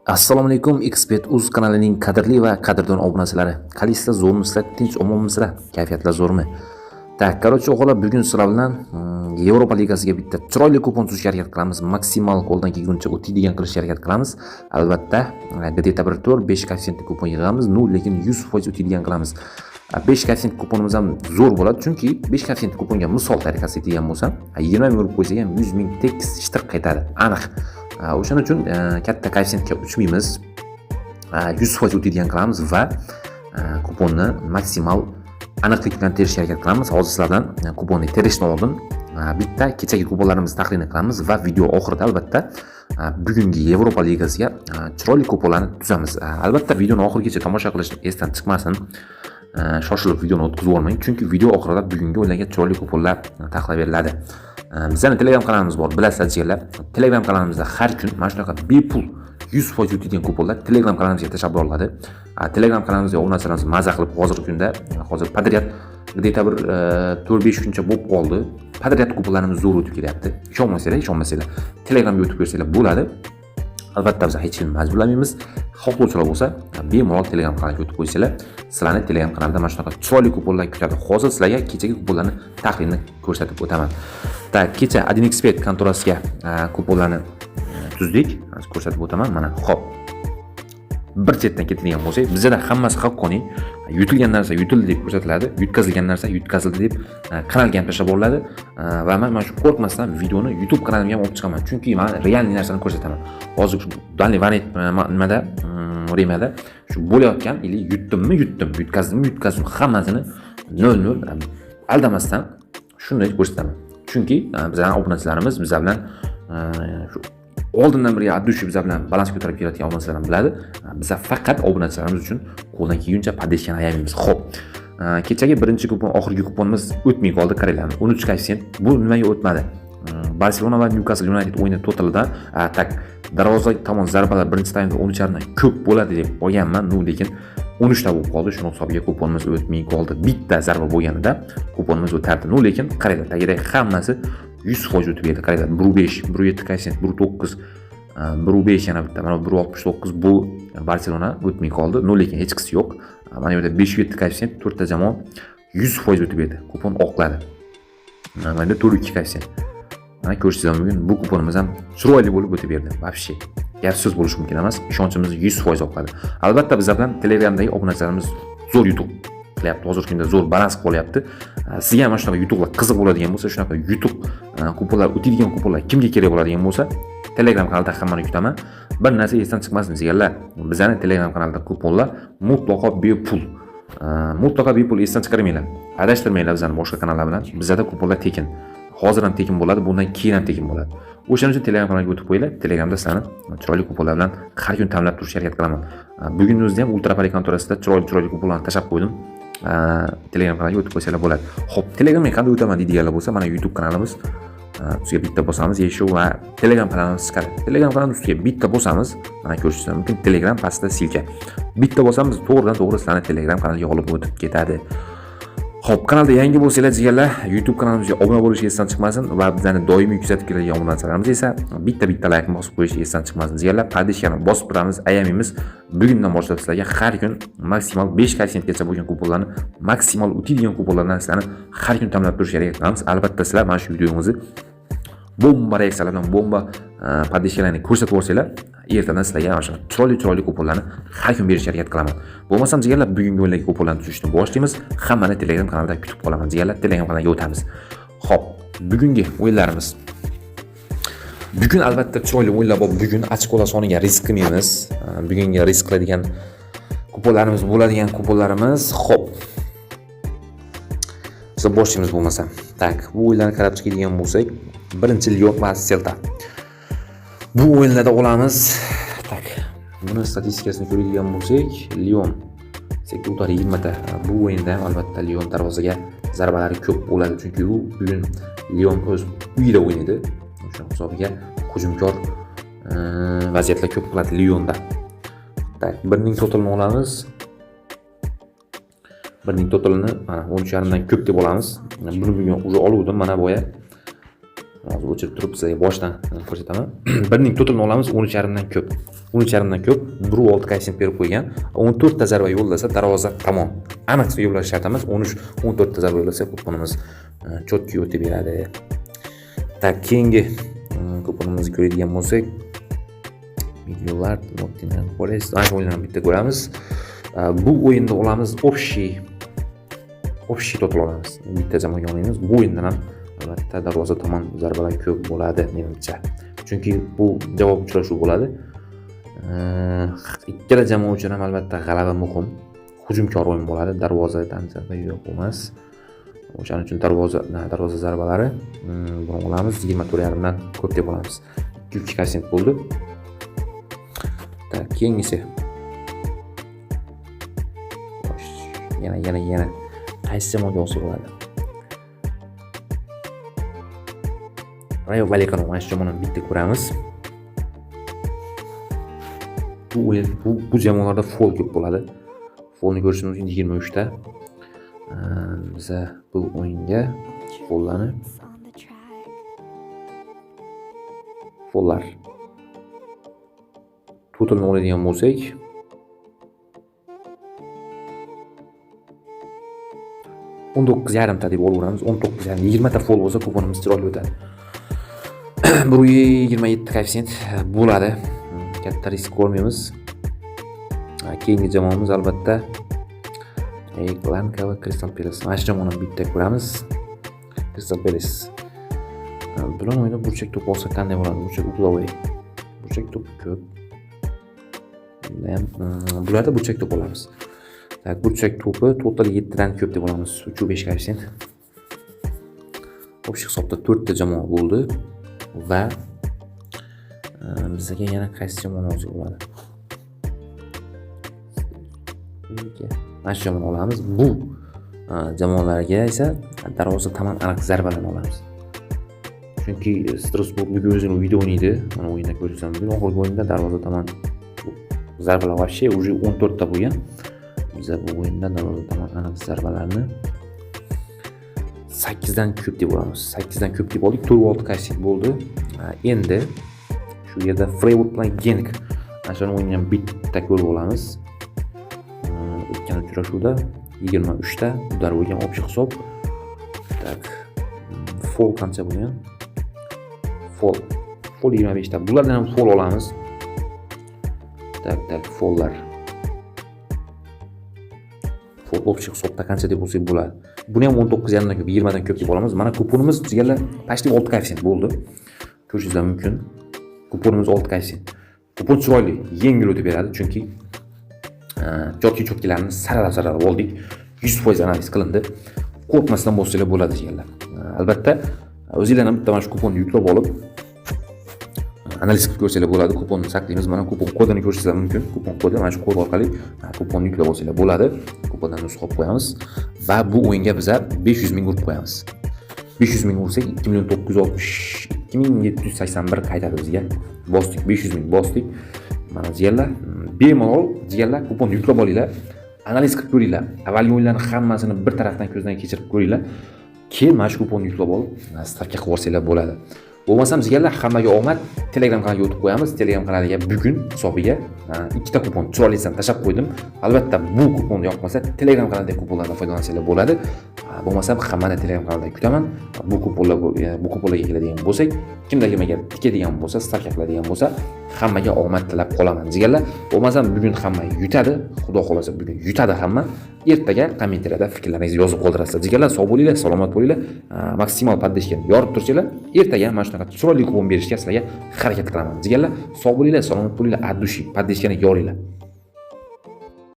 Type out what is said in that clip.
Assalomu alaykum, Expert Uz kanalining qadrli va qadrdon obunachilari. Qalaysizlar, zo'rmisizlar, tinch omonmisizlar, kayfiyatlar zo'rmi? Так, короче, o'g'illar, bugun sizlar bilan Yevropa Ligasiga bitta chiroyli kupon tuzishga harakat qilamiz. Maksimal qo'ldan kelguncha o'tadigan qilishga harakat qilamiz. Albatta, где-то bir 4-5 koeffitsiyentli kupon yig'amiz, ну, lekin 100% o'tadigan qilamiz. 5 koeffitsient kuponimiz ham zo'r bo'ladi, chunki 5 koeffitsient kuponga misol tariqasida aytadigan bo'lsam, 20 ming urib qo'ysak ham 100 ming tekis shtir qaytadi, aniq. O'shaning uchun katta koeffitsiyentga uchmaymiz. 100% o'tadigan qilamiz va kuponni maksimal aniqlik bilan terishga harakat qilamiz. Hozir sizlar bilan kuponni terishdan oldin bitta kechagi kuponlarimizni tahlilini qilamiz va video oxirida albatta bugungi Yevropa Ligasiga chiroyli kuponlarni tuzamiz. Albatta videoni oxirigacha tomosha qilish esdan chiqmasin. Shoshilib videoni o'tkazib yubormang, chunki video oxirida bugungi o'yinlarga chiroyli kuponlar taxlab beriladi. Bizani Telegram kanalimiz bor, bilasizlar, jigarlar. Telegram kanalimizda har kun mana shunaqa bepul 100% yutadigan kuponlar Telegram kanalimizga tashlab boriladi. Telegram kanalimizga obunachilarimiz maza qilib, hozirgi kunda, hozir подряд где-то bir 4-5 kuncha bo'lib qoldi. Подряд kuponlarimiz zo'r o'tib kelyapti. Ishonmasanglar, Telegramga o'tib ko'rsanglar bo'ladi. Albatta biz hech kimni majburlamaymiz. Xohlovchilar bo'lsa, bemalol Telegram kanaliga o'tib qo'ysanglar, sizlarni Telegram kanalida mana shunaqa chiroyli kuponlar kutadi. Hozir sizlarga kechagi kuponlarni tahlilini ko'rsatib o'taman. Так, kecha 1xBet kontorasiga kuponlarni tuzdik. Hozir ko'rsatib o'taman. Mana, xo'p. Bir chetdan ketadigan bo'lsak, bizada hammasi haqqoniy. Yutilgan narsa yutildi deb ko'rsatiladi, yutkazilgan narsa yutkazildi deb kanalga ham tashlab boriladi. Va men mana shu qo'rqmasdan videoni YouTube kanalimga ham olib chiqaman, chunki man реальный narsani ko'rsataman. Hozir shu данный момент nimada, время da shu bo'layotgan или yutdimmi yutdim, yutkazdimmi yutkazdim, hammasini 0-0 aldamasdan shunday ko'rsataman. Chunki bizlarning obunachilarimiz bizlar bilan shu oldindan birga от души bizlar bilan balans ko'tarib kelayotgan obunachilar ham biladi. Biza faqat obunachilarimiz uchun qo'ldan kelguncha поддержка ni ayamaymiz. Xo'p. Kechagi birinchi kupon, oxirgi kuponimiz o'tmay qoldi, qaranglar. 13 koeffitsient. Bu nimaga o'tmadi? Barselona va Newcastle United o'yini totalida, так, darvoza tomon zarbalar birinchi taymda 13 ko'p bo'ladi deb olganman. Ну, lekin 13 ta bo'lib qoldi. Shuni hisobiga kuponimiz o'tmay qoldi. Bitta zarba bo'lganida kuponimiz o'tardi. Ну, lekin qaranglar, tagidagi hammasi 100% o'tib berdi. Qaranglar, 1.5, 1.7 koeffitsient, 1.9, 1.5, yana bitta, mana 1.69, bu Barselona o'tmay qoldi. Ну, lekin hechqisi yo'q. Mana bu yerda 5.7 koeffitsient, to'rtta jamoa 100% o'tib berdi. Kupon oqladi. Mana yerda 4.2 koeffitsient. Mana ko'rishingiz mumkin, bu kuponimiz ham chiroyli bo'lib o'tib berdi. Вообще gap so'z bo'lishi mumkin emas. Ishonchimizni 100% oqladi. Albatta bizlar bilan Telegramdagi obunachilarimiz zo'r yutuq qilyapti. Hozirgi kunda zo'r balans qolyapti. Sizga ham mana shunaqa yutuqlar qiziq bo'ladigan bo'lsa, shunaqa yutuq kuponlar, o'tadigan kuponlar kimga kerak bo'ladigan bo'lsa, Telegram kanalida hammani kutaman. Bir narsa esdan chiqmasin, jigarlar. Bizani Telegram kanalida kuponlar mutlaqo bepul. Mutlaqo bepul, esdan chiqarmanglar. Adashtirmanglar bizani boshqa kanallar bilan. Bizada kuponlar tekin. Hozir ham tekin bo'ladi, bundan keyin ham tekin bo'ladi. O'shaning uchun Telegram kanaliga o'tib qo'yinglar. Telegramda sizlarni chiroyli kuponlar bilan har kun ta'minlab turishga harakat qilaman. Bugun o'zida ham Ultra Pari kontorasida chiroyli chiroyli kuponlarni tashlab qo'ydim. Telegram kanaliga o'tib qo'ysanglar bo'ladi. Xo'p, Telegramga qanday o'taman deydiganlar bo'lsa, mana YouTube kanalimiz ustiga bitta bosamiz, еще va Telegram kanalimiz chiqadi. Telegram kanalimiz ustiga bitta bosamiz, mana ko'rishingiz mumkin, Telegram pastda ссылка. Bitta bosamiz, to'g'ridan to'g'ri sizlarni Telegram kanaliga olib o'tib ketadi. Xo'p, kanalda yangi bo'lsanglar, jigarlar, YouTube kanalimizga obuna bo'lish esdan chiqmasin va bizani doimiy kuzatib keladigan obunachilarimiz esa bitta-bitta like bosib qo'yish esdan chiqmasin. Jigarlar, поддержка ni bosib turamiz, ayamaymiz. Bugundan boshlab sizlarga har kun maksimal 5 koeffitsiyentgacha bo'lgan kuponlarni, maksimal o'tadigan kuponlardan sizlarni har kun ta'minlab turishga harakat qilamiz. Albatta sizlar mana shu videomizni bomba reaksiyalar bilan bomba поддержка larni ko'rsatib yuborsanglar, ertadan sizlarga mana shu chiroyli chiroyli kuponlarni har kun berishga harakat qilaman. Bo'lmasam, jigarlar, bugungi o'yindagi kuponlarni tuzishni boshlaymiz. Hammani Telegram kanalida kutib qolaman, jigarlar. Telegram kanaliga o'tamiz. Xo'p, bugungi o'yinlarimiz. Bugun albatta chiroyli o'yinlar bor. Bugun ochkolar soniga risk qilmaymiz. Bugungi risk qiladigan kuponlarimiz bo'ladigan kuponlarimiz. Xo'p. Biz boshlaymiz bo'lmasa. Так, bu o'yinlarni qarab chiqadigan bo'lsak, birinchi Lyon va Selta. Bu o'yinlarda olamiz. Так, buni statistikasini ko'radigan bo'lsak, Lyon 8 удар 20 ta. Bu o'yinda ham albatta Lyon darvozaga zarbalari ko'p bo'ladi, chunki u bugun Lyon o'z uyida o'ynaydi. O'sha hisobiga hujumkor vaziyatlar ko'p qiladi Lyonda. Так, birning totalini olamiz. Birning totalini mana 13.5 dan ko'p deb olamiz. Buni bugun уже oluvdim, mana boya. Hozir Hozir o'chirib turib sizlarga boshdan ko'rsataman. Birning totalini olamiz 13.5 dan ko'p. 13.5 dan ko'p 1.6 koeffitsient berib qo'ygan. 14 ta zarba yo'llasa darvoza tamom. Aniq yo'llash shart emas. 13 14 ta zarba yo'llasa kuponimiz чётко o'tib beradi. Так, keyingi kuponimizni ko'radigan bo'lsak, Milyonlar Nottingham Forest. Ana shu o'yinlarni bitta ko'ramiz. Bu o'yinda olamiz общий total olamiz. Bitta jamoaga olmaymiz. Bu o'yindan ham albatta darvoza tomon zarbalar ko'p bo'ladi menimcha. Chunki bu javob uchrashuv bo'ladi. Ikkala jamoa uchun ham albatta g'alaba muhim. Hujumkor o'yin bo'ladi. Darvozadan zarba yo'q emas. O'shaning uchun darvoza zarbalari buni olamiz 24.5 dan ko'p deb olamiz. 2.3 koeffitsient bo'ldi. Так, keyingisi. Xo'sh, yana qaysi jamoaga olsak bo'ladi? Rayo Vallecano, mana shu jamoani bitta ko'ramiz. Bu o'yin, bu jamoalarda fol ko'p bo'ladi. Folni ko'rishimiz mumkin 23 ta. Biza bu o'yinga follarni follar totalni oladigan bo'lsak 19.5 ta deb olaveramiz. 19.5, 20 ta fol bo'lsa kuponimiz chiroyli o'tadi. 1.27 koeffitsient bo'ladi. Katta risk ko'rmaymiz. Keyingi jamoamiz albatta Lanka va Crystal Palace. Mana shu jamoani bitta ko'ramiz. Crystal Palace. Bilan o'yinda burchak to'p olsa qanday bo'ladi? Burchak угловой. Burchak to'p ko'p. Bunda ham bularda burchak to'p olamiz. Так, burchak to'pi total 7 dan ko'p deb olamiz. 3.5 koeffitsient. Общий hisobda 4 ta jamoa bo'ldi va bizga yana qaysi jamoani olsak bo'ladi? Mana shu jamoani olamiz. Bu jamoalarga esa darvoza tomon aniq zarbalarni olamiz. Chunki Strasburg bugun o'zini uyida o'ynaydi. Mana o'yinda ko'rsam mumkin. Oxirgi o'yinda darvoza tomon zarbalar вообще уже 14 ta bo'lgan. Biz bu o'yinda darvoza tomon aniq zarbalarni 8 dan ko'p deb olamiz. 8 dan ko'p deb oldik. 4.6 koeffitsient bo'ldi. Endi shu yerda Freiburg bilan Genk ana shuni o'yinini ham bitta ko'rib olamiz. O'tgan uchrashuvda 23 ta udar bo'lgan общий hisob. Так, fol qancha bo'lgan? Fol. Fol 25 ta. Bulardan ham fol olamiz. Tak, follar. Fol общий hisobda qancha deb olsak bo'ladi. Buni ham 19.5 dan ko'p, 20 dan ko'p deb olamiz. Mana kuponimiz jigarlar почти 6 koeffitsient bo'ldi. Ko'rishingizlar mumkin. Kuponimiz 6 koeffitsient. Kupon chiroyli, yengil o'tib beradi, chunki chotki-chotkilarni saralab oldik. 100% analiz qilindi. Qo'rqmasdan bo'lsanglar bo'ladi jigarlar. Albatta, o'zinglar ham bitta mana shu kuponni yuklab olib analiz qilib ko'rsanglar bo'ladi. Kuponni saqlaymiz. Mana kupon kodini ko'rishingizlar mumkin. Kupon kodi mana shu kod orqali kuponni yuklab olsanglar bo'ladi. Kupondan nusxa olib qo'yamiz va bu o'yinga biza 500 ming urib qo'yamiz. 500 ming ursak 2 962 781 qaytadi bizga. Bosdik, 500 ming bosdik. Mana jigarlar, bemalol jigarlar kuponni yuklab olinglar. Analiz qilib ko'ringlar. Avvalgi o'yinlarni hammasini bir tarafdan ko'zdan kechirib ko'ringlar. Keyin mana shu kuponni yuklab olib, stavka qilib olsanglar bo'ladi. Bo'lmasam jigarlar hammaga omad. Telegram kanaliga o'tib qo'yamiz. Telegram kanaliga bugun hisobiga 2 ta kupon chiroylisini tashlab qo'ydim. Albatta bu kupon yoqmasa Telegram kanalidagi kuponlardan foydalansanglar bo'ladi. Bo'lmasam hammani Telegram kanalida kutaman. Bu kuponlar bu kuponlarga keladigan bo'lsak, kimda kim agar tikadigan bo'lsa, stavka qiladigan bo'lsa, hammaga omad tilab qolaman jigarlar. Bo'lmasam bugun hamma yutadi. Xudo xolasa bugun yutadi hamma. Ertaga kommentariyada fikrlaringizni yozib qoldirasizlar. Jigarlar, sog' bo'linglar, salomat bo'linglar. Maksimal поддержка yorib tursanglar, ertaga mana shunaqa chiroyli kupon berishga sizlarga harakat qilaman. Jigarlar, sog' bo'linglar, salomat bo'linglar, от души поддержка ni yoringlar.